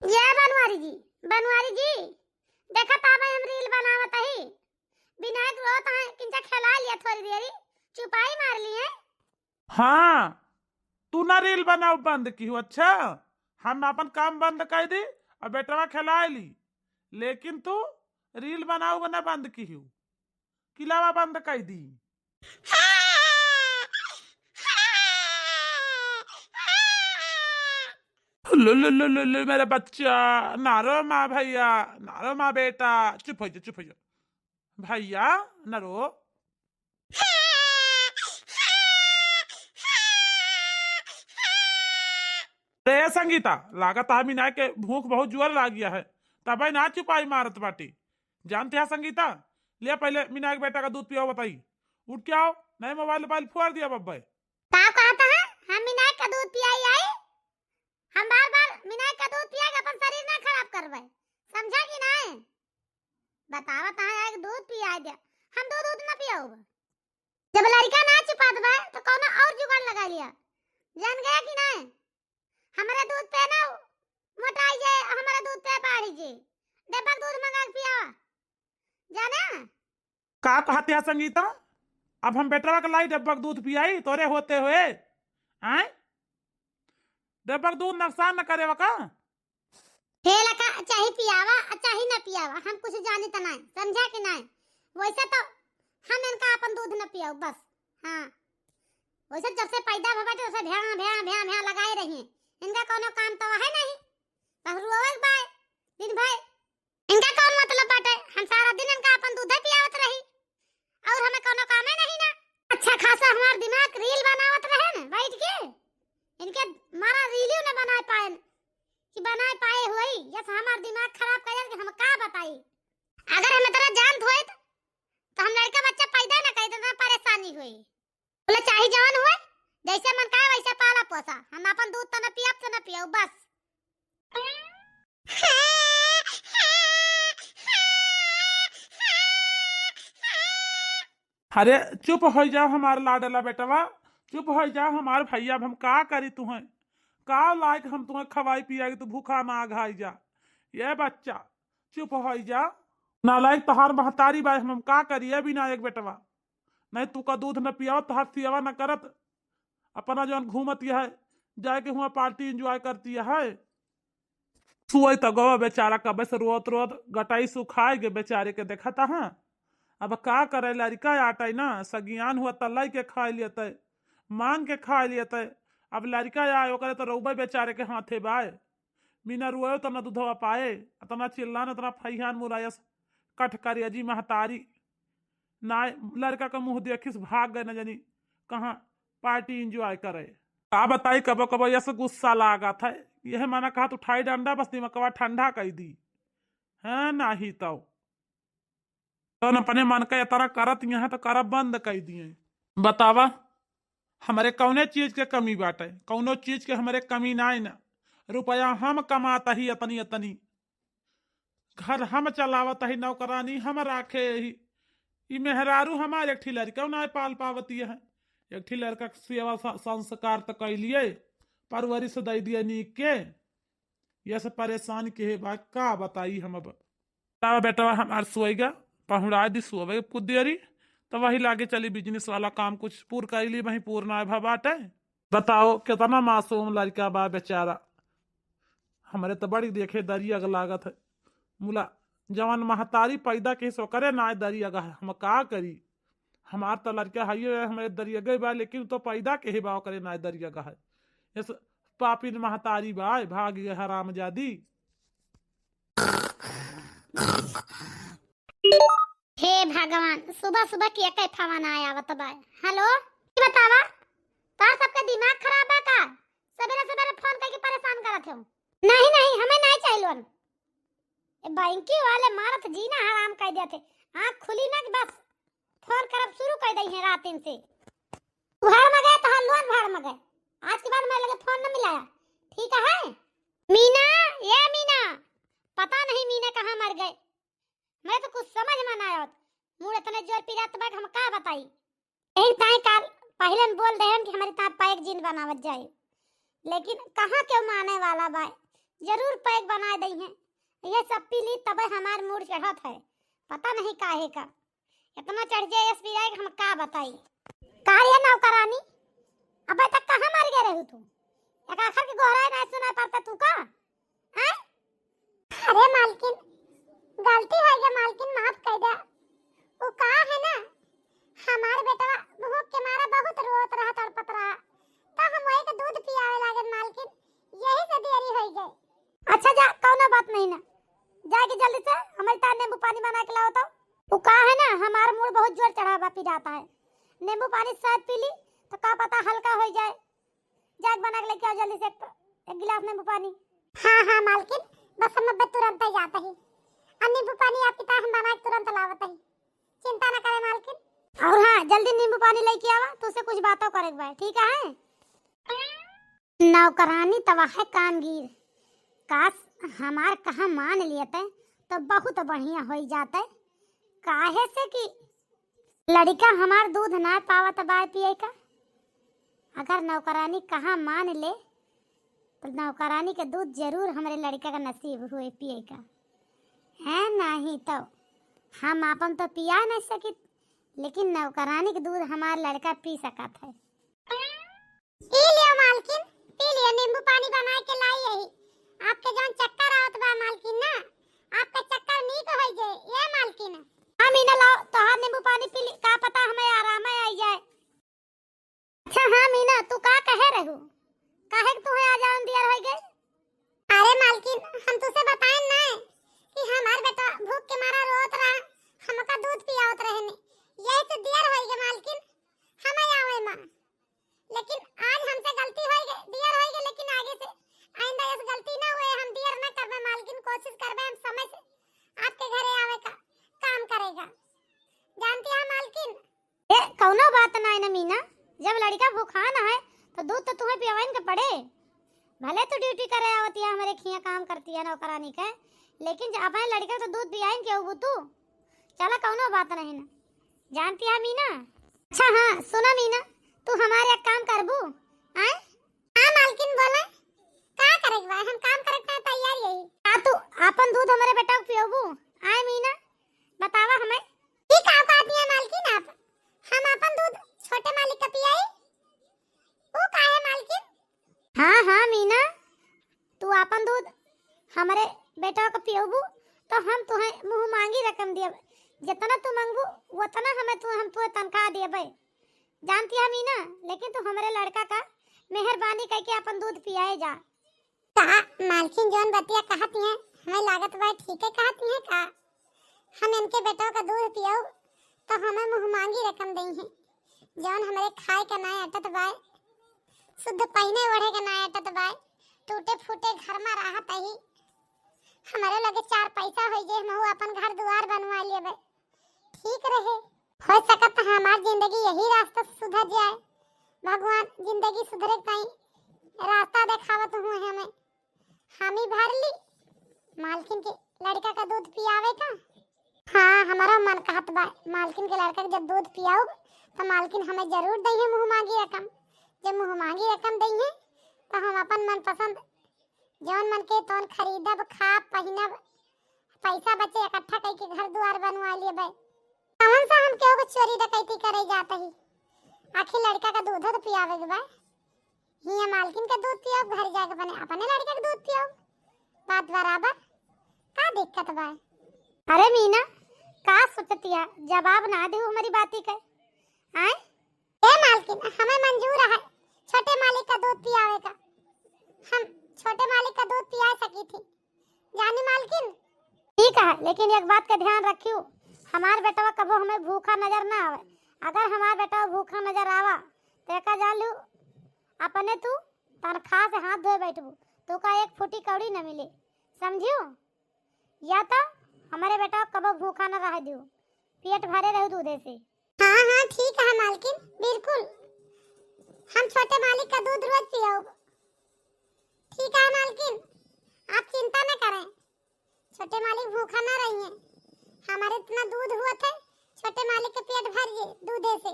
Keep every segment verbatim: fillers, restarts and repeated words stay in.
ये बनवारी जी, बनवारी जी, देखत आवे हम reel बनावत ही। विनायक रोत है, किंचा खेला लिया थोड़ी देरी, चुपाई मार लिए। हाँ, तू ना reel बनाउ बंद किहू, अच्छा? हम आपन काम बंद कइ दी अउर बेटवा खेलाइ ली, लेकिन तू reel बनाउ ना बंद किहू, किलावा बंद कइ दी। लो, लो, लो, लो, लो, मेरा बच्चा, ना रो माँ भइया, ना रो माँ बेटा, चुप होइ जा, चुप होइ जा। भइया, ना रो। रे संगीता, लागत है मीना के भूख बहुत जोर लागिया है, तबे ना चुपाई मारत बाटी। जानते हैं संगीता, ले पहिले मीना के बेटा का दूध पियाओ बताई। उठ के आओ, नहीं mobile-vobile फोड़ दिया बब्बे। का कहत है? हम मीना का दूध पियाई आई? हम बार-बार मीना का दूध पिया के अपन शरीर ना खराब करबे, समझा कि नहीं? बतावत है, एक दूध पियाई दे, हम दूध, दूध ना पियाउब। जब लड़का ना चुपात बा, तो कौनो और जुगाड़ लगा लिया। जान गया कि नहीं? हमरे दूध पे ना मोटाई जे, हमरे दूध पे बाढ़ी जे। डब्बा के दूध मंगा के पियावा। जाना? का कहत है संगीता? अब हम बेटवा के लाई डब्बा के दूध पियाई तोरे होते हुए? आय? डब्बा के दूध नुकसान न करे का? हे लका, चाहे पियावा, चाहे ना पियावा, हम कुछ जानी त नाय, समझा कि नाय? वैसे तो हम इनका अपन दूध न पियाऊ, बस। हाँ, वैसे जब से पैदा भवा, तब से भ्या, भ्या, भ्या, भ्या लगाए रही हैं। इनका कोनो काम तो है नहीं, बस रोवे के बाय दिन भर। इनका कौन मतलब बाटे? हम सारा दिन इनका अपन दूधे पियावत रही और हमें कोनो कामे नहीं ना। अच्छा खासा हमार दिमाग reel बनावत रहे न बैठ के, इनके मारा reel न बनाए पाए कि बनाए पाए हुई, यस हमार दिमाग खराब कर के हम का बताई। अगर हम इतना जानत होइत तो हम लड़का बच्चा पैदा न करते, इतना परेशानी हुई। बोले, "चाहे जवन हुए, जैसे मन कहे वैसे पाला पोसा, हम अपन दूध तो न पियब तो न पियब, बस।" अरे चुप होइ जाओ हमार लाडला बेटवा, चुप होइ जाओ हमार भइया, अब हम का करी तुहें, का लायक हम तुहें खवाई पियाई कि तू भूखा ना घाई जा। ये बच्चा चुप होइ जा, नालायक तोहार महतारी बा, हम, हम का करी ए विनायक बेटवा। नहीं तू का दूध न पियावत, तोहार सेवा न करत, अपना जौन घूमत है, जाए के हुआ party enjoy करती है। सुअई त गवा बेचारा कबे से रोत रोत गटाई सुखाए गे बेचारे के देखत है। अब का करे, लड़का आटे ना, सगियान हुआ त लाई के खाए लेते, मांग के खाए लेते। अब लड़का आए ओकरे तो रउबे बेचारे के हाथे बाए। बिना रोए त ना दूधवा पाए, अतना चिल्लान, अतना फैहान मुरायस कठ करिया जी महतारी। ना लड़का का मुँह देखिस भाग गए, न जानी कहाँ party enjoy करे। का बताई, कबो कबो यस गुस्सा लागत है, यह माना कहा तू ठाई डंडा बस दिमकवा ठंडा कई दी है, नाही तो तन अपने मन का इतना करत यहाँ तो करब बंद कई दिए। बतावा, हमरे कौने चीज के कमी बाटे? कौनो चीज के हमरे कमी नाई ना। रुपया हम कमात ही अतनी अतनी, घर हम चलावत ही, नौकरानी हम राखे ही। ई मेहरारू हमार एक ठी लड़का ना पाल पावती है, एक ठी लड़का के सेवा स-, संस्कार त कैलिए, परवरिश दे दिए नीक के। ये से परेशान के है बा, का बताई हम अब। तब बेटवा हमार सोएगा, पहुँड़ा दी सोवे कुछ देरी, तो वही लागे चली business वाला काम कुछ पूर कर ली, वही पूर ना भा बाटे। बताओ कितना मासूम लड़का बा बेचारा, हमरे तो बड़ी देखे दरिया के लागत है। मुला जवन महतारी पैदा के ओकरे ना दरिया गा है, हम का करी? हमार तो लड़का हइये है, हमरे दरिया गए बा, लेकिन तो पैदा के ही बा ओकरे ना दरिया गा है। इस पापिन महतारी बा, भाग गए हरामजादी। हे भगवान, सुबह सुबह के कई फोन आया आवत बा। हेलो, ई बतावा, तोर सबके दिमाग खराब बा का? सबेरे सबेरे फोन करके परेशान करत हो। नहीं नहीं, हमें नहीं चाहिए लोन। ए बैंकी वाले मारत जीना हराम कर देते। आँख खुली ना कि बस फोन करब शुरू कर दई है रात दिन से। भाड़ में गए तो लोन भाड़ में गए। आज के बाद मैं लगे फोन न मिलाया, ठीक है? मीना, ये मीना, पता नहीं मीना कहाँ मर गए। मैं तो कुछ समझ में ना आवत। मूड इतने जोर पिरात बा कि हम का बताई। यही ताई काल पहिले हम बोल देहन कि हमरी ता पैक जिन बनावत जाए, लेकिन कहाँ केउ माने वाला बा? जरूर पैक बनाए दइहें। ये सब पी ली तबे हमार मूड चढ़त है, पता नहीं काहे का इतना चढ़ जाए एस पी जाए कि हम का बताई। का रे नौकरानी, अबे तक कहाँ मर गए रहू तू? एक आखर के गोहराए नहीं सुनाई पड़ता तू का? हैं? अरे मालकिन, गलती होइ गए मालकिन, माफ कर दे। वो का है ना, हमार बेटवा भूख के मारा बहुत रोत रहा, तड़पत रहा, तो हम वही के दूध पियावे लागन मालकिन, यही से देरी होइ गए। अच्छा जा, कौनो बात नहीं ना, जाके जल्दी से हमरी तार नींबू पानी बना के लाओ तो। वो का है ना, हमार मूड बहुत जोर चढ़ा बा, पिरात है, नींबू पानी शायद पी ली तो का पता हल्का होइ जाए। जाके बना के लेके आओ जल्दी से एक, एक गिलास नींबू पानी। हाँ हाँ मालकिन, बस हम अब तुरंत ही जाते ही, और नींबू पानी आपकी तार हम बना के तुरंत लावत ही, चिंता ना करे मालकिन। और हाँ, जल्दी नींबू पानी लेके आवा, तुझसे कुछ बातों करे के बा, ठीक है? नौकरानी तवा है कामगीर, काश हमार कहा मान लियते तो बहुत बढ़िया होइ जाते, काहे से कि लड़िका हमार दूध ना पावत बा पिए का। अगर नौकरानी कहा मान ले तो नौकरानी के दूध जरूर हमरे लड़िका का नसीब हुए पिए का, है नहीं तो हम आपन तो पिया नहीं सकित, लेकिन नौकरानी के दूध हमार लड़िका पी सकत है। पी लियो मालकिन, पी लियो, नींबू पानी बना के लाई यही। आपके जौन चक्कर आवत बा मालकिन ना, आपका चक्कर नीक होइ जाए, ये मालकिन। हाँ मीना, लाओ तोहार नींबू पानी पी ली, का पता हमें आराम आई जाए। अच्छा हाँ मीना, तू का कहे रहू, काहे के तुहे आ जावन दियर होइ गए? अरे मालकिन, हम तुसे बताएन ना कि हमार बेटा भूख के मारा रोत रहा, हमका दूध पियावत रहे ने, यही तो दियर होइ गए मालकिन, हम आवे माँ। लेकिन आज हमसे गलती होइ गए, दियर होइ गए, लेकिन आगे से आइंदा ऐसे गलती ना हुए, हम दियर ना करबे मालकिन, कोशिश करबे हम समय से आपके घरे आवे का काम करेगा, जानती है मालकिन। ए, कौनो बात ना है ना मीना, जब लड़िका भूखान है तो दूध तो तुम्हें पियवाइन के पड़े। भले तू ड्यूटी करे आवत या हमरे खिया काम करती है नौकरानी के, लेकिन ज-, अपने लड़िका के तो दूध पियाइन के होबू तू। चला कौनो बात नहीं ना, जानती है मीना। अच्छा हाँ सुना मीना, तू हमारे एक काम करबू, आए? हाँ मालकिन बोला, का करे के बा? हम काम करे के तैयार यही। का तू आपन दूध हमरे बेटा को पियोबू? आए मीना, बतावा हमें। ई का कहती है मालकिन आप? हम आपन दूध छोटे मालिक का पियाई? ऊ काहे मालकिन? हाँ हाँ मीना, तू आपन दूध हमरे बेटा को पियोबू तो हम तुहे मुँह मांगी रकम दियब, जितना तू मांगबू उतना हमें तू हम तुहे तनख्वाह दियबे। जानती है मीना, लेकिन तू हमरे लड़का का मेहरबानी करके आपन दूध पियाए जा। का मालकिन जौन बतिया कहती हैं, हमें लागत बा ठीके कहती हैं का? हम इनके बेटवा का दूध पियाऊ तो हमें मुँह मांगी रकम दइहें। जौन हमरे खाए का नाय अटत बाय, शुद्ध पहिने ओढ़े का नाय अटत बाय, टूटे फूटे घर में रहत ही, हमरे लगे चार पैसा होइ जाए, हमहू अपन घर दुआर बनवा लेबे। ठीक रहे। हो सकत है हमार जिंदगी यही रास्ता से सुधर जाए। भगवान जिंदगी सुधरे ताई रास्ता देखावत हुए हमें। हामी भर ली मालकिन के लड़का का दूध पियावे का। हाँ, हमारा मन कहत बा मालकिन के लड़का के जब दूध पियाऊ तो मालकिन हमें जरूर दइहे मुँह मांगी रकम। जब मुँह मांगी रकम दइहे तो हम अपन मनपसंद जौन मन के तौन खरीदब, खाब, पहिनब, पैसा बचे इकट्ठा कइके घर दुआर बनवा लेबे। कवन सा हम केहू के चोरी डकैती करे जात ही? आखिर लड़का का दूध तो पियावे के बा। हियाँ मालकिन का दूध पियाओ, घर जाके अपने, अपने लड़का का दूध पियाओ, बात बराबर। का दिक्कत बा? अरे मीना, का सोचतिया? जवाब ना देहू हमारी बाती के। आए? ए मालकिन, हमें मंजूर है छोटे मालिक का दूध पियावे का। हम छोटे मालिक का दूध पिया सकी थी, जानी मालकिन। ठीक है, लेकिन एक बात का ध्यान रखियो, हमार बेटवा कबो हमें भूखा नजर ना आवे। अगर हमार बेटवा भूखा नजर आवा, तो एका जान लू, अपने तू तनख्वाह से हाथ धोए बैठबू, तो का एक फूटी कौड़ी न मिले, समझियो? या तो हमारे बेटवा कबो भूखा न रह दियो, पेट भरे रहू दूधे से। हाँ, हाँ, ठीक है मालकिन, बिल्कुल। हम छोटे मालिक का दूध रोज पियाउब। ठीक है मालकिन, आप चिंता न करें, छोटे मालिक भूखा न रहिए। हमारे इतना दूध हुआ थे, छोटे मालिक के पेट भर गए दूधे से।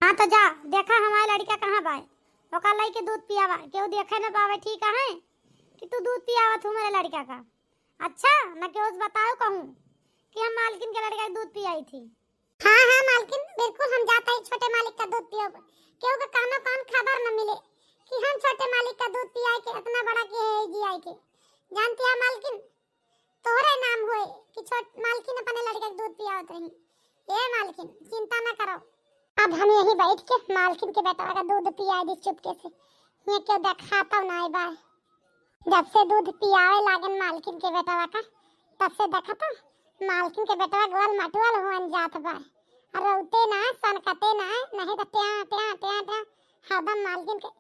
हाँ तो जा, देखा हमारे लड़का कहाँ बाय, ओका लइके दूध पियावा, केहू देखे न पावे, ठीक है कि तू दूध पियावत हूँ मेरे लड़का का। अच्छा, न केहू से बताओ कहूँ कि हम मालकिन के लड़का के दूध पियाई थी। हाँ, हाँ मालकिन, बिल्कुल हम जात ही छोटे मालिक का दूध पियब। केहू के कानो कान खबर न मिले कि हम छोटे मालिक का दूध पियाई के इतना बड़ा के है जी आई के। जानती है मालकिन, तोहरे नाम होए कि छोट मालकिन अपने लड़का के दूध पियावत रही। ए मालकिन, चिंता न करो। अब हम यहीं बैठ के मालकिन के बेटवा का दूध पिया दी चुपके से। ये केहू देखाता ना बा। जब से दूध पियावे लागन मालकिन के बेटवा का, तब से देखा तो मालकिन के बेटवा ग्वाल मटुअल हुअन जात बा। और रोते ना, सनकते ना, नहीं तो ट्या, ट्या, ट्या, ट्या, हरदम मालकिन के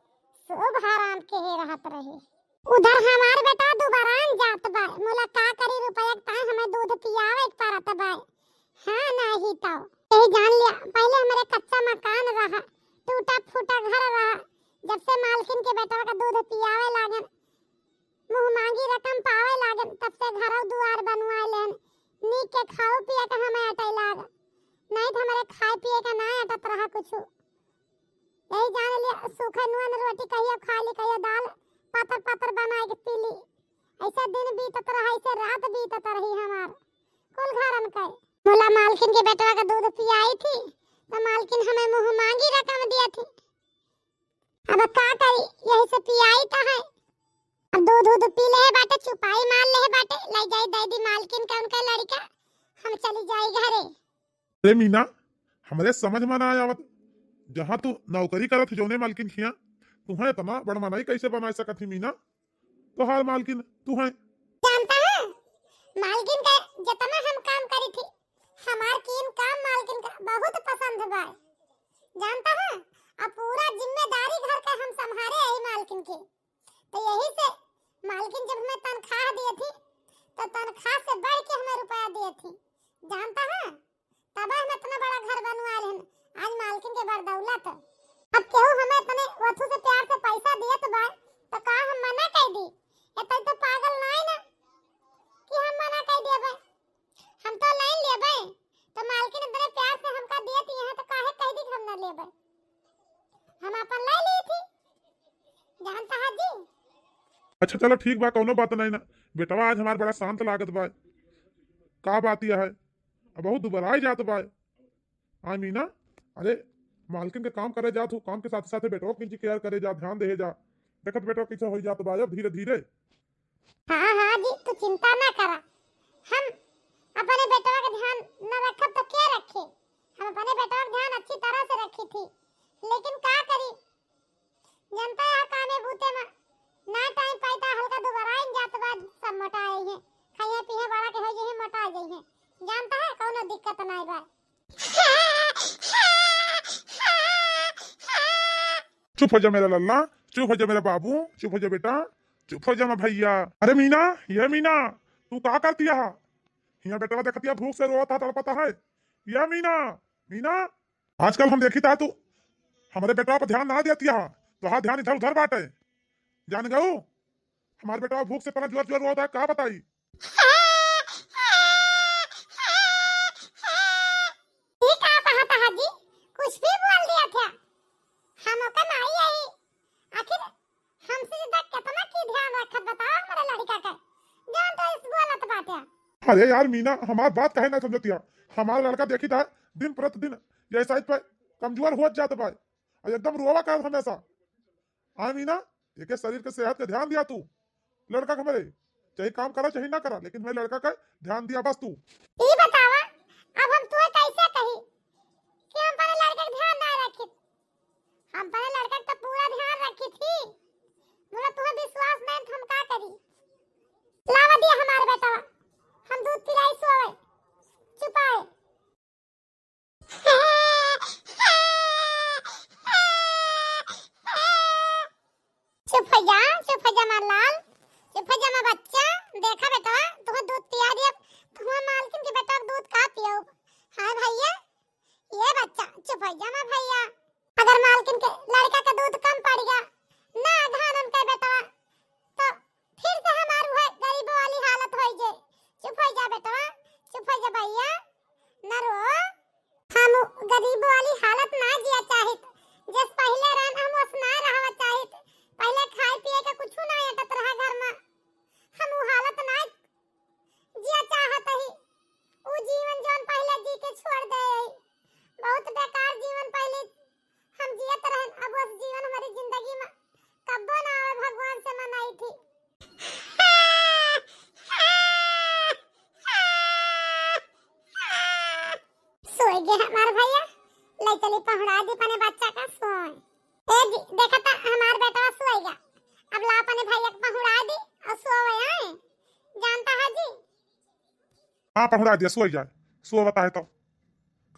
शुभ हराम के हे रहत रहे। उधर हमार बेटा दुबरान जात बा, मुला का करी रुपया के ताई हमें दूध पियावे के परत बा। हाँ, नहीं तो। यही जान लिया, पहले हमरे कच्चा मकान रहा, टूटा फूटा घर रहा, जब से मालकिन के बेटवा का दूध पियावे लागन, मुँह मांगी रकम पावे लागन, तब से घरौ दुआर बनवाए लेन, नीक के खाओ पिए के हमें अटै लाग, नहीं तो हमरे खाए पिए का ना अटत रहा कुछ। यही जान लिया, सूखे नून रोटी कहियो खा ली, कहियो दाल, पातर पातर बनाए के पी ली। ऐसे दिन बीतत रहा, ऐसे रात बीतत रही हमार। कुल घरन के। मुला मालकिन के बेटवा का दूध पियाई थी, तो मालकिन हमें मुँह मांगी रकम दिया थी। अब का करी, यही से पियाई तो है। अब दूध उध पी ले बाटे, चुपाई मार ले बाटे, ले जाई दे दी मालकिन का उनका लड़का, हम चली जाई घरे। अरे मीना, हमरे समझ में ना आवत, जहाँ तू नौकरी करत ही जौने मालकिन खिया, तुहें इतना बड़ मनई कैसे बना सकत ही मीना? तोहार मालकिन तू है। जानता है, मालकिन का जितना हम काम करी थी, हमार कीम काम मालकिन का बहुत पसंद बा। जानता है, अब पूरा जिम्मेदारी घर का हम संभारे यही मालकिन के। तो यही से मालकिन जब हमें तनख्वाह दिए थी, तो तनख्वाह से बढ़ के हमें रुपया दिए थी। जानता है, तब हम इतना बड़ा घर बनवा लेन, आज मालकिन के बड़ दौलत। अब केहू हमें इतने वथु से प्यार से पैसा दिए तो बा, तो का हम मना कर दी? इतना तो पागल नहीं ना कि हम मना कर देबे। हम तो लाइन लेबे, तो मालकिन इतने प्यार से हमका दिए तो यहाँ तो काहे कह दी कि हम ना लेबे? हम अपन ले ली थी। जानता है जी। अच्छा चलो ठीक बा, कौनो बात नहीं ना। बेटवा आज हमार बड़ा शांत लागत बा। का बात यह है? अब बहुत दुबराई जात बा। आ मीना, अरे मालकिन के काम करे जात हो, काम के साथे साथे बेटवा के केयर करे जा, ध्यान दे जा। देखत बेटवा कैसे हो जात बा अब धीरे धीरे। हाँ, हाँ जी, तू चिंता ना करा। हम अपने बेटवा के ध्यान न रखब तो क्या रखे? हम अपने बेटवा के ध्यान अच्छी तरह से रखी थी, लेकिन का करी, जनता यहाँ कामे बूते में ना टाइम पाइता, हल्का दुबराइन जात बा, सब मोटा आई हैं, खाइए पीहे बड़ा के हो जइहे, मोटा जइहे। जानता है, कौनो दिक्कत नहीं बा। चुप हो जा मेरा लल्ला, चुप हो जा मेरा बाबू, चुप हो जा बेटा, चुप हो जा मैं भैया। अरे मीना, ये मीना, तू का करती है? यहाँ बेटवा देखतिया भूख से रोता तड़पता है। ये मीना, मीना, आजकल हम देखी था तू हमारे बेटवा पर ध्यान ना देती है, तो हाँ ध्यान इधर उधर बाटे। जान गऊ, हमारे बेटवा भूख से इतना जोर जोर रोता है, का बताई? ये का कहत है जी? कुछ भी बोल दिया था। हम ओकर माई आई। आखिर हमसे ज्यादा कितना की ध्यान रखत बताओ हमारे लड़का का। जान तो इस बोलत बाटे। अरे यार मीना, हमार बात काहे ना समझतिया? हमार लड़का देखी था दिन प्रतिदिन ये साइड पे कमजोर होत जात बा। और एकदम रोवा कर हमेशा। हाँ मीना, एके शरीर के सेहत के ध्यान दिया तू। लड़का के हमरे, चाहे काम करा चाहे ना करा, लेकिन हमरे लड़का का ध्यान दिया बस तू। ई बतावा, अब हम तुहे कैसे कही कि हम अपने लड़का के ध्यान ना रखी? हम अपने लड़का के तो पूरा ध्यान रखी थी। बोला तुहे विश्वास नहीं तो हम का करी? लावा दिया हमारे बेटा, हम दूध पिलाई सोवे, चुपाए। चुप हो जा, चुप हो जा मार लाल, चुप हो जा मार बच्चा। देखा बेटा, तुहे दूध पिया दिया, तुहे मालकिन के बेटा दूध का पियो? हाँ भैया, ये बच्चा, चुप हो जा मार भैया। अगर मालकिन के लड़का के दूध कम पड़ गया ना, धान उनके बेटा, तो फिर से हमार हुए गरीबों वाली हालत होई जे। चुप हो जा बेटा, चुप हो जा भैया। हाँ, पहुँचा दिया, सोई जाए, सोवत है तो।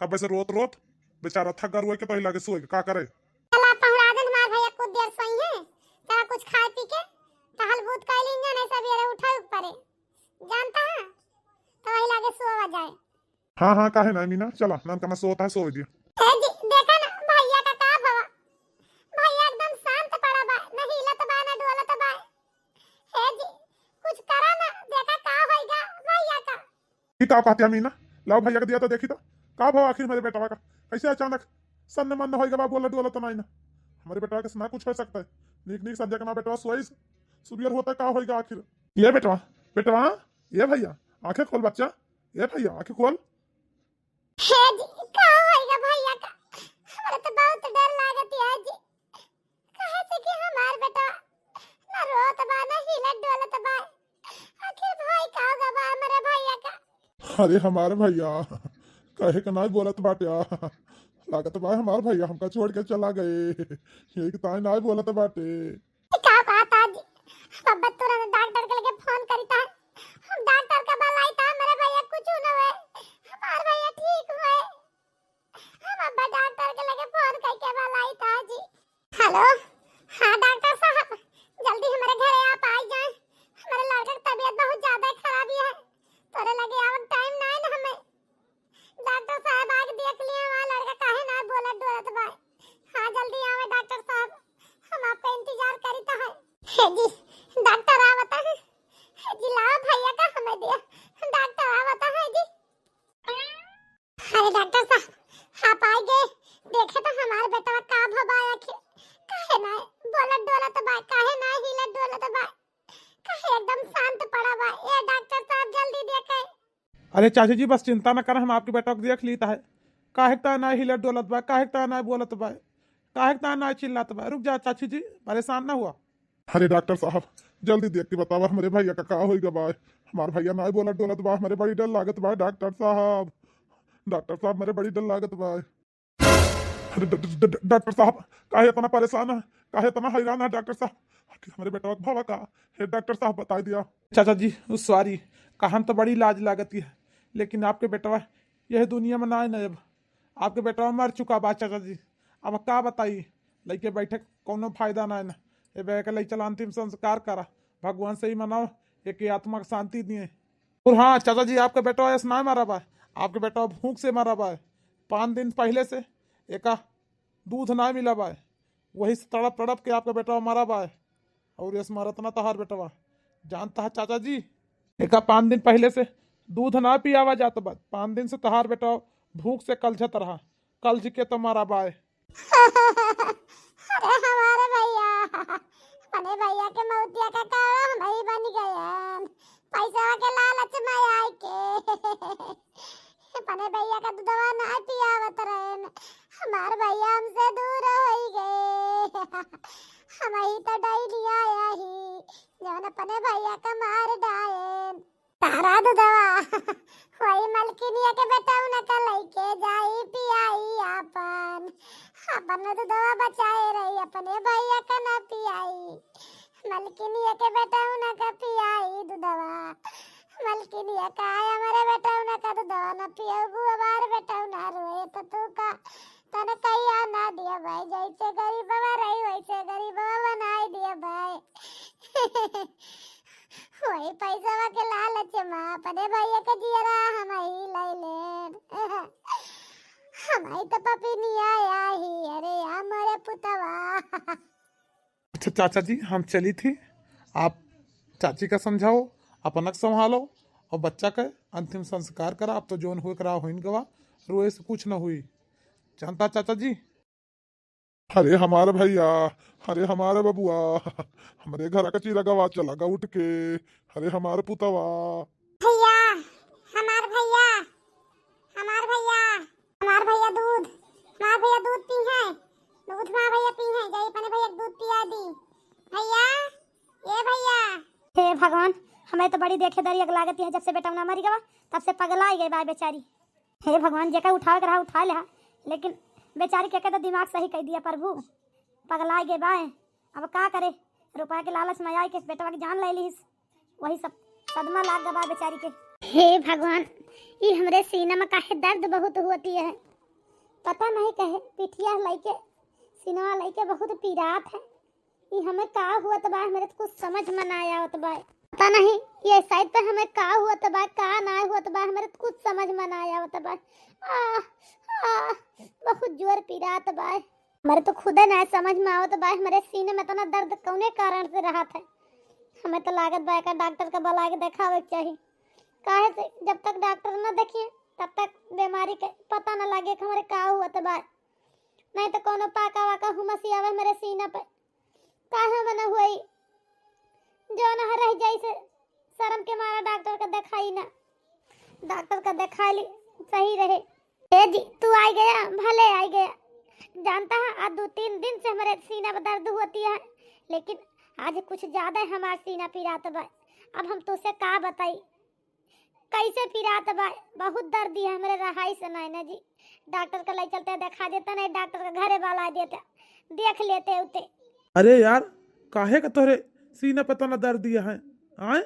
कब से रोत रोत बेचारा थक गए, रोए के तो ही लगे सोए के, का करे? चला पहुँचा दे हमार भैया, कुछ देर सोई है, चला कुछ खाए पी के टहल बूत कर लीन जाए, नहीं सबेरे उठे के परे, जानता है, तो वही लगे सोवा जाए। हाँ, हाँ, काहे ना मीना, चला, नान का मैं सोता है, सोवे दिया। ए जी, देखा ना, भैया का का भवा, भैया एकदम शांत पड़ा बा, न हिलत बा, न डोलत बा। ए जी, कुछ करा ना, देखा का होइगा भैया का। ई का कहतिया मीना? लाओ भैया के दिया तो देखी तो, का भवा आखिर मेरे बेटवा का? कैसे अचानक सन्न मन्न होइगा बा, बोला डोला तो नहीं ना। हमारे बेटवा के ना कुछ हो सकता है। नीक नीक संध्या के ना बेटवा सोइस, सुबियर होता का होइगा आखिर? ये बेटवा, बेटवा, ये भैया, आंखें खोल बच्चा, ये भैया, आंखें खोल। हे जी, का होइगा भैया का? हमरा तो बहुत डर लागत है जी। काहे से कि हमार बेटा ना रोत बा, ना हिलत डोलत बा। आखिर भई का होगा बा हमरे भैया का? अरे हमार भैया, कहे के नाई बोलत बाटे आ। लागत बा हमार भैया हमका छोड़ के चला गए। यही के ताई नाई बोलत बाटे। का बात आज? अब तुरंत डॉक्टर के लगे फोन करी ता। हम डॉक्टर का बुलाई ता, हमरे भैया कुछ न होए। हमार भैया ठीक होए। हम अब डॉक्टर के लगे फोन करके बुलाई ता जी। हेलो, हाँ डॉक्टर साहब, जल्दी हमारे घरे आप आई जाए। हमारे लड़के की तबीयत बहुत ज्यादा खराब है, तोरे लगे आवक टाइम ना है ना हमें। डॉक्टर साहब आके देख लिए, हमारा लड़का काहे ना बोलत डोलत बा। हाँ जल्दी आवे डॉक्टर साहब, हम आपका इंतजार करी ता है। हे जी, डॉक्टर आवता है। हे जी, लाओ भैया का हमें दिया, डॉक्टर आवता है जी। अरे डॉक्टर साहब, आप आइ गए, देखे तो हमार बेटवा का भवा आखिर, काहे ना बोलत डोलत बा, काहे ना हिलत डोलत बा, काहे एकदम शांत पड़ा बा। ए डॉक्टर साहब, जल्दी देखे। अरे चाची जी, बस चिंता न करा, हम आपके बेटवा के देख लीता है। काहे ता ना हिलत डोलत बा, काहे ता ना बोलत बा, काहे ता ना चिल्लात बा। रुक जा चाची जी, परेशान ना हुआ। अरे डॉक्टर साहब, जल्दी देख के बतावा, हमरे भैया का का होई गवा है? हमार भैया नाई बोलत डोलत बा, हमरे बड़ी डर लागत बा डॉक्टर साहब। डॉक्टर साहब, हमरे बड़ी डर लागत बा। अरे ड-, ड-, ड-, डॉक्टर साहब, काहे इतना परेशान है, काहे इतना हैरान है डॉक्टर साहब? आखिर हमरे बेटवा के भवा का? हे डॉक्टर साहब, बताई दिया। चाचा जी, उ सॉरी, कहन तो बड़ी लाज लागती है, लेकिन आपके बेटवा यह दुनिया में ना है ना अब। आपके बेटवा मर चुका बा चाचा जी, अब का बताई, लइके बैठे कौनो फायदा ना है ना। ए बे के लइ चला, अंतिम संस्कार करा, भगवान से ही मनाओ, एक आत्मा के शांति दिए। और हाँ चाचा जी, आपके बेटवा ऐसे ना मरा बा, आपके बेटवा भूख से मरा बा। पाँच दिन पहले से एका दूध ना मिला बा, वही से तड़प तड़प के आपका बेटवा मरा बा। और ऐसे मरत ना तहार बेटवा, जानता है चाचा जी, एका पाँच दिन पहले से दूध ना पियावा जात बा, पाँच दिन से तहार बेटवा भूख से कलझत रहा, कलझ के तो मरा बा। अरे हमारे भैया, अपने भैया के मौतिया का कारण हम ही बन गए, पैसा के लालच में आए के। अपने भैया का दूधवा ना पियावत रहेन, हमार भैया हमसे दूर होई गए। हम ही तो डैनिया आया ही, जौन अपने भैया का मार डाएन। तारा दूधवा, वही मलकिनिया के बेटौना का लइके जाई पियाई आपन, अपन दूधवा बचाए रही, अपने भैया का ना पियाई। मलकिनिया के बेटौना का पियाई दूधवा। मलकिनिया का है, हमारे बेटौना का दूधवा ना पियबू, हमारे बेटौना रोए तो तू का, तने कहिया ना दिया भाई, जैसे गरीबवा रही वैसे गरीबवा बनाई दिया भाई। वही पैसवा के लालच में अपने भैया के जियरा हम ही ले लेन। हम ही तो पपी नहीं आया ही, अरे या मोरे पुतवा। अच्छा चाचा जी, हम चली थी, आप चाची का समझाओ, अपना के संभालो और बच्चा का अंतिम संस्कार करा। आप तो जोन हुए करा होइन गवा, रोए से कुछ न हुई, जानता चाचा जी। अरे हमार भैया, अरे हमार बबुआ, हमरे घर का चिरगवा चला गा उठ के। अरे हमार पुतवा। भैया, हमार भैया, हमार भैया, हमार भैया दूध, हमार भैया दूध पी है, दूध हमार भैया पी है, जाई अपने भैया के दूध पिया दी। भैया, ए भैया। हे भगवान, हमें तो बड़ी देखे दरियक लागती है, जब से बेटौना मरी गवा तब से पगला ही गई बा बेचारी। हे भगवान, जेका उठावे के रहा उठा लेहा, लेकिन बेचारी के, के तो दिमाग सही कर दिया प्रभु, पगला गए बाय। अब का करे, रुपया के लालच में आए के बेटवा के जान ले लीस, वही सब सदमा लाग गवा बेचारी के। हे भगवान, ई हमरे सीना में काहे दर्द बहुत होती है, पता नहीं कहे पिठिया लइके, सीनवा लइके बहुत पीरात है। ई हमें का हुअत बा, हमरे तो कुछ समझ में ना आवत बा। पता नहीं ये साइड पे हमें का हुअत बा, का ना हुअत बा, हमरे तो कुछ समझ में ना आवत बा। आ, आ, बहुत जोर पीरात बा। हमरे तो खुदे ना समझ में आवत बा, हमरे सीने में इतना दर्द कौने कारण से रहत है। हमें तो लागत बा एका डॉक्टर का बुला के देखावे के चाही, काहे से जब तक डॉक्टर न देखिए तब तक बीमारी के पता न लागे कि हमरे का हुअत बा। नहीं तो कोनो पाका वाका हुमसी आवे हमरे सीना पे, काहे में न होई, जो न रह जाई से शर्म के मारा डॉक्टर का देखाई ना, डॉक्टर का देखा ली, सही रहे। ए जी, तू आई गया, भले आई गया। जानता है, आज दो तीन दिन से हमरे सीना में दर्द होती है, लेकिन आज कुछ ज्यादा ही हमार सीना पिरात बा। अब हम तुझसे का बताई, कैसे पिरात बा, बहुत दर्द है हमरे रहाई से नहीं ना जी। डॉक्टर का ले चलते देखा देता, नहीं डॉक्टर का घरे वाला देता, देख लेते उते। अरे यार, काहे का तोहरे सीना पे तना दर्द दिया है? आए,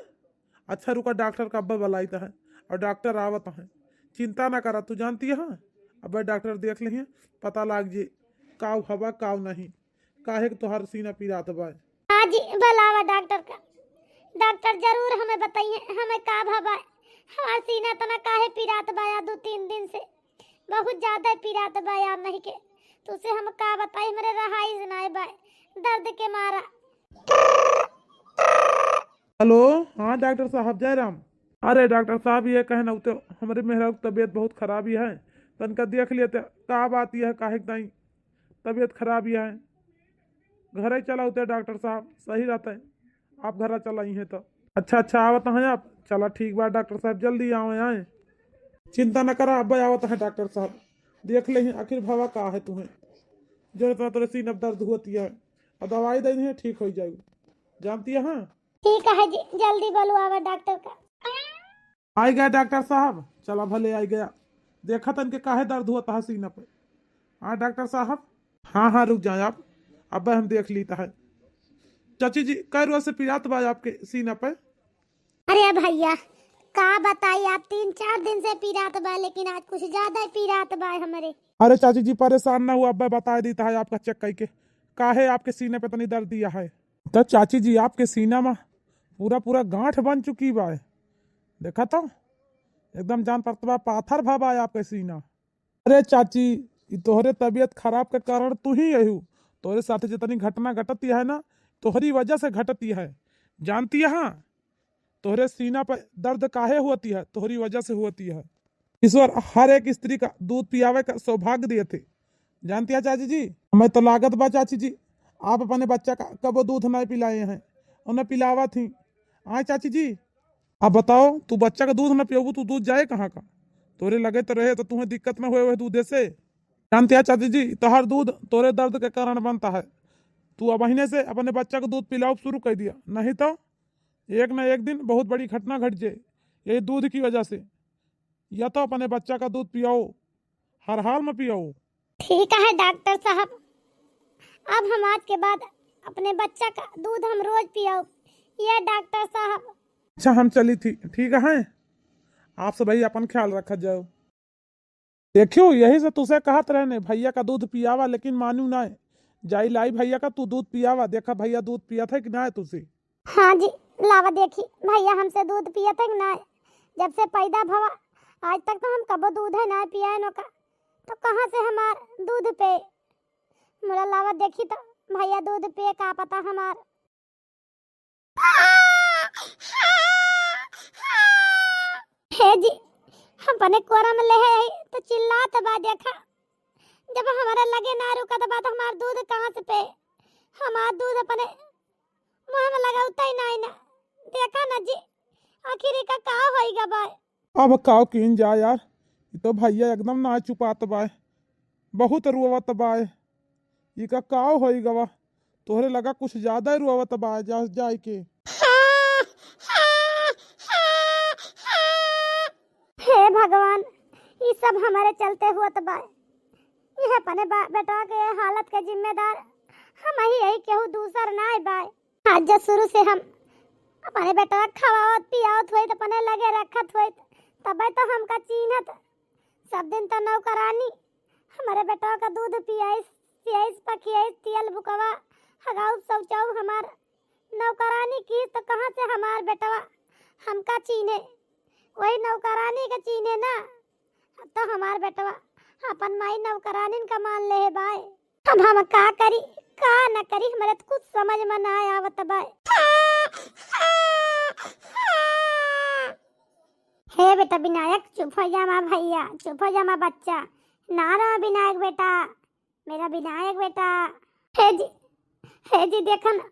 अच्छा रुका, डॉक्टर का अब्बे बुलाइत है और डॉक्टर आवत है। चिंता ना करा, तू जानती है, अब्बे डॉक्टर देख लिहे, पता लाग जे काव हवा काव नहीं, काहे के तोहार सीना पिरात बा। हाँ जी, बुलावा डॉक्टर का। डॉक्टर जरूर हमें बताइए, हमें का भवा। हमार सीना तना काहे पिरात बा यार, दो तीन दिन से बहुत ज्यादा पिरात बा यार, नहीं के तुझसे हम का बताई, हमरे रहाई से नाय बा दर्द के मारा। हेलो, हाँ डॉक्टर साहब, जय राम। अरे डॉक्टर साहब, ये कहना होते, हमरे मेहरा की तबीयत बहुत खराब ही है, तनका देख लेते, का बात यह है, काहे के ताई तबीयत खराब ही है। घरे चला होते डॉक्टर साहब, सही रहता है, आप घरा चला ही हैं तो। अच्छा अच्छा, आवत हैं आप, चला ठीक बा डॉक्टर साहब, जल्दी आवे आए। चिंता न करा, अब आवत हैं डॉक्टर साहब, देख ले आखिर भवा का है तुम्हें, जो इतना तोरे सीना में दर्द होती है, और दवाई दे दी है, ठीक हो जाएगी, जानती है। हाँ ठीक है जी, जल्दी बोलवावा डॉक्टर का। आई गया डॉक्टर साहब, चला भले आई गया। देखा तन के काहे दर्द हुआ तहा सीना पे। हाँ डॉक्टर साहब। हाँ हाँ, रुक जाए आप, अब हम देख लीता है। चाची जी, कै रोज से पिरात बा आपके सीना पे? अरे भैया, का बताई, आप तीन चार दिन से पिरात बा, लेकिन आज कुछ ज्यादा ही पिरात बा हमरे। अरे चाची जी, परेशान ना हुआ, अब बता देता है आपका चेक करके, काहे आपके सीने पे इतनी दर्द दिया है। तो चाची जी, आपके सीना में पूरा पूरा गांठ बन चुकी बा, देखा तो एकदम जान पड़त बा, पाथर भा बा आपके सीना। अरे चाची, ई तोहरे तबीयत खराब के कारण तू ही यही, तोहरे साथ जितनी घटना घटती है ना, तोहरी वजह से घटती है, जानती है। हाँ, तोहरे सीना पे दर्द काहे होती है, तोहरी वजह से होती है। ईश्वर हर एक स्त्री का दूध पियावे का सौभाग्य दिए थे, जानती है चाची जी। हमें तो लागत बा चाची जी, आप अपने बच्चा का कबो दूध नहीं पिलाए हैं, उन्हें पिलावा थी। आए चाची जी, अब बताओ, तू बच्चा का दूध न पियबू, तू दूध जाए कहाँ का? तोरे लगे तो रहे तो तुम्हें दिक्कत न होए वह दूधे से। जानते हैं चाची जी, तोहर दूध तोरे दर्द के कारण बनता है। तू अब महीने से अपने बच्चा को दूध पिलाओ शुरू कर दिया, नहीं तो एक न एक दिन बहुत बड़ी घटना घट जाए यही दूध की वजह से। या तो अपने बच्चा का दूध पियाओ, हर हाल में पियाओ। ठीक है डॉक्टर साहब, अब हम आज के बाद अपने बच्चा का दूध हम रोज पियाओ, ये डॉक्टर साहब। अच्छा, हम चली थी, ठीक है, आप सब ही अपन ख्याल रखा जाओ। देखियो, यही से तुसे कहत रहे ने, भैया का दूध पियावा, लेकिन मानू ना। जाई लाई भैया का, तू दूध पियावा, देखा भैया दूध पियत है कि ना है तुसे। हाँ जी, लावा देखी, भैया हमसे दूध पियत है कि ना है? जब से पैदा भवा, आज तक तो हम कबो दूध है ना पिया है नोका, तो कहाँ से हमार दूध पे? मुला लावा देखी तो भैया दूध पिए का पता हमार। हे जी, हम अपने कोरा में ले है तो चिल्लात बा, देखा, जब हमारे लगे ना रुकत बा तो हमार दूध कहाँ से पे? हमार दूध अपने मुँह में लगावता ही नहीं ना। देखा ना जी, आखिर एका का होई गा बा? अब काव कीन जा यार, ई तो भैया एकदम ना चुपात बाय, बहुत रोवत बाय। ई का काव होई गवा? तोहरे लगा कुछ ज्यादा ही रोवत बाय जा, जाए के। हे भगवान, ई सब हमारे चलते हुअत बाय। यह अपने बा-, बेटवा के हालत के जिम्मेदार हम ही यही केहू दूसर ना बाय। आज जो शुरू से हम अपने बेटवा खवावत पियावत होइत, अपने लगे रखत होइत, तबे तो हमका चीन्हत। सब दिन तो नौकरानी हमरे बेटवा का दूध पियाइस, सियाइस, पखियाइस, तियल बुकवा, हगाउब, शौचाउब हमार नौकरानी की, तो कहाँ से हमार बेटवा हमका चीन्हे? वही नौकरानी के चीन्हे ना। अब तो हमार बेटवा अपन माई नौकरानिन का मान ले है बाय। अब हम का करी, का न करी, हमरे तो कुछ समझ में ना आवत बाय। हे बेटा विनायक, चुप हो जा मा भैया, चुप हो जा मा बच्चा। ना रो विनायक बेटा, मेरा विनायक बेटा। हे जी, हे जी, देखा ना,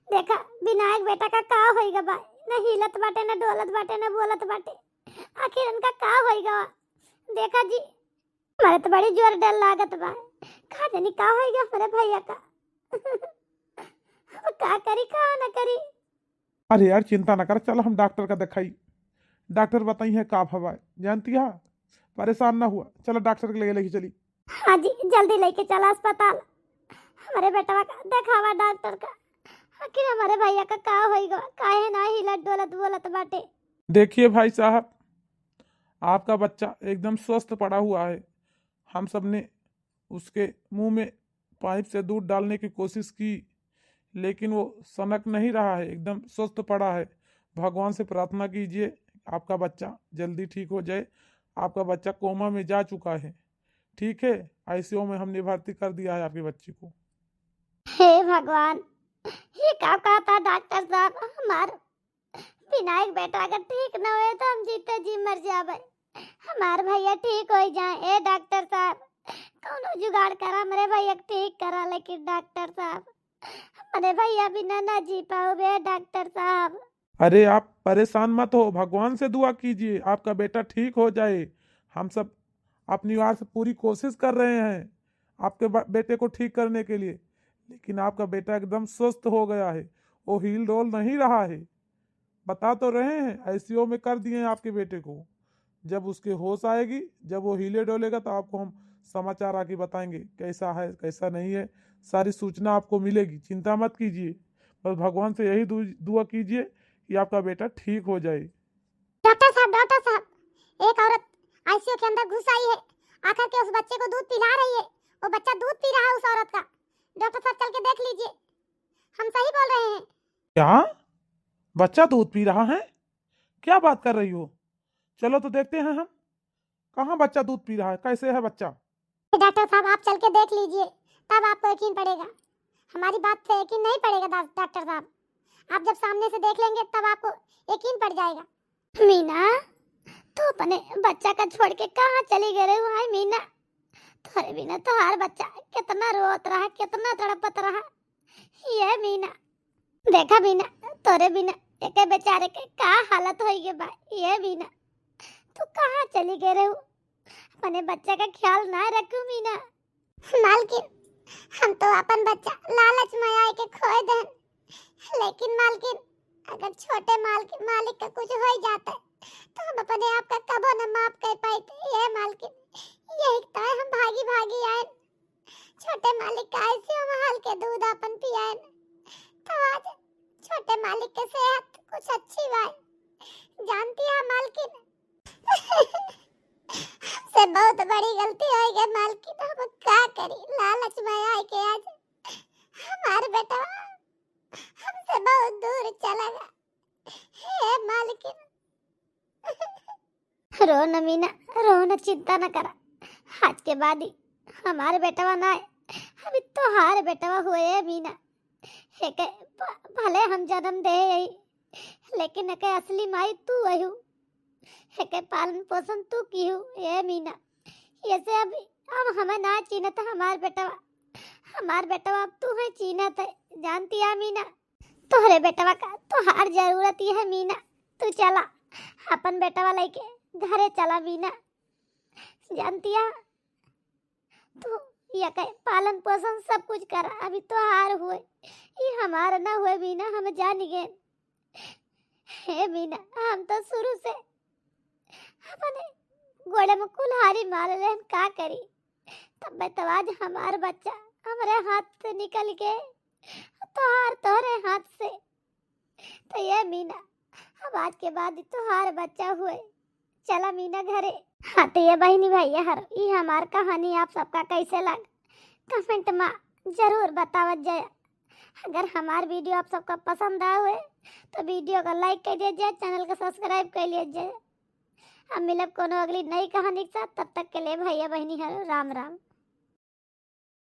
देखा विनायक बेटा का का होइगा बा, न हिलत बाटे, न डोलत बाटे, न बोलत बाटे। आखिर इनका का होइगा? देखा जी, हमारे तो बड़ी जोर डर लागत बा, का जानी का होइगा हमारे भैया का। अब का करी, का ना करी। अरे यार, चिंता ना कर, चल हम डॉक्टर का दिखाई, डॉक्टर बताई है का भवा है, जानती है, परेशान ना हुआ, चलो डॉक्टर के लगे लेके चली। हाँ जी, जल्दी लेके चला अस्पताल, हमारे बेटवा का देखावा डॉक्टर का। आखिर हमारे भैया का का होइगा, काहे ना हिलत डोलत बोलत बाटे। देखिए भाई साहब, आपका बच्चा एकदम स्वस्थ पड़ा हुआ है। हम सब ने उसके मुंह में पाइप से दूध डालने की कोशिश की, लेकिन वो सनक नहीं रहा है, एकदम स्वस्थ पड़ा है। भगवान से प्रार्थना कीजिए, आपका बच्चा जल्दी ठीक हो जाए। आपका बच्चा कोमा में जा चुका है, ठीक है, आईसीयू में हमने भर्ती कर दिया है आपके बच्चे को। हे भगवान, ये का कहता डॉक्टर साहब, हमार विनायक बेटा अगर ठीक न होए तो हम जीते जी मर जाबे। हमार भैया ठीक हो जाए। ए डॉक्टर साहब, कौनो जुगाड़ करा, हमरे भैया के ठीक करा, लेकिन डॉक्टर साहब, हमरे भैया बिना ना जी पाओ बे डॉक्टर साहब। अरे आप परेशान मत हो, भगवान से दुआ कीजिए, आपका बेटा ठीक हो जाए। हम सब अपनी ओर से पूरी कोशिश कर रहे हैं आपके ब-, बेटे को ठीक करने के लिए, लेकिन आपका बेटा एकदम स्वस्थ हो गया है, वो हिल डोल नहीं रहा है। बता तो रहे हैं, आईसीयू में कर दिए हैं आपके बेटे को। जब उसके होश आएगी, जब वो हिले डोलेगा, तो आपको हम समाचार आके बताएंगे कैसा है, कैसा नहीं है, सारी सूचना आपको मिलेगी। चिंता मत कीजिए, बस भगवान से यही दु-, दुआ कीजिए कि आपका बेटा ठीक हो जाए। डॉक्टर साहब, डॉक्टर साहब, एक औरत आईसीयू के अंदर घुस आई है, आकर के उस बच्चे को दूध पिला रही है। वो बच्चा दूध पी रहा है उस औरत का। डॉक्टर साहब, चल के देख लीजिए, हम सही बोल रहे हैं। क्या? बच्चा दूध पी रहा है? क्या बात कर रही हो? चलो तो देखते हैं हम, कहाँ बच्चा दूध पी रहा है, कैसे है बच्चा? डॉक्टर साहब, आप चल के देख लीजिए, तब आपको यकीन पड़ेगा। हमारी बात से यकीन नहीं पड़ेगा डॉ-, डॉक्टर साहब। आप जब सामने से देख लेंगे, तब आपको यकीन पड़ जाएगा। मीना, तू अपने बच्चा का छोड़ के कहाँ चली गई रही? हाय मीना, तोरे बिना तोहार बच्चा कितना रोत रहा, कितना तड़पत रहा। ये मीना, देखा मीना, तोरे बिना एके बेचारे के का हालत होई गे बा। ये मीना, तू कहाँ चली गई रहू? अपने बच्चा का ख्याल ना रखू मीना। मालकिन, हम तो अपन बच्चा लालच में आए के खोए देन, लेकिन मालकिन, अगर छोटे माल-, मालिक का कुछ हो जाता है, तो हम अपने आप का कबो न माफ कर पाते। ये मालकिन, यही तो हम भागी भागी आए। छोटे मालिक का ऐसे हम हाल के दूध अपन पियाएन, तो आज छोटे मालिक के सेहत कुछ अच्छी बाय। जानती है मालकिन, हमसे बहुत बड़ी गलती हो गई मालकिन, हम का करी, लालच में आए के आज हमार बेटवा हमसे बहुत दूर चला गया। हे मालकिन। रो न मीना, रो न, चिंता न करा। आज के बाद ही हमार बेटवा ना है, अभी तोहार बेटवा हुए है मीना। एके भ-, भले हम जन्म दे यही, लेकिन एके असली माई तू अहू। एके पालन पोषण तू किहू, ए मीना। ऐसे अब, अब हमें ना चिन्हत हमार बेटवा। हमार बेटवा अब तू है चिन्हत है, जानती है मीना। तोहरे बेटवा का तोहार जरूरत ही है मीना। तू चला, अपन बेटवा लेके घरे चला मीना। जानती है, तू एके पालन पोषण सब कुछ करा, अभी तोहार हुए, ई हमार ना हुए मीना, हम जान गए। हे मीना, हम तो शुरू से अपने गोड़े में कुल्हाड़ी मार लेन, का करी? तब तो आज हमार बच्चा हमरे हाथ से निकल के तोहार, तोहरे हाथ से। तो ये मीना, अब आज के बाद तोहार बच्चा हुए, चला मीना घरे। हाँ तो ये बहिनी भैया हर, ई हमार कहानी आप सबका कैसे लग, कमेंट मा जरूर बतावत जाए। अगर हमार वीडियो आप सबका पसंद आए हुए तो वीडियो का लाइक कर दिया जाए, चैनल का सब्सक्राइब कर लिया जाए। हम मिलब कोनो अगली नई कहानी के साथ, तब तक के लिए भैया बहिनी हर राम राम।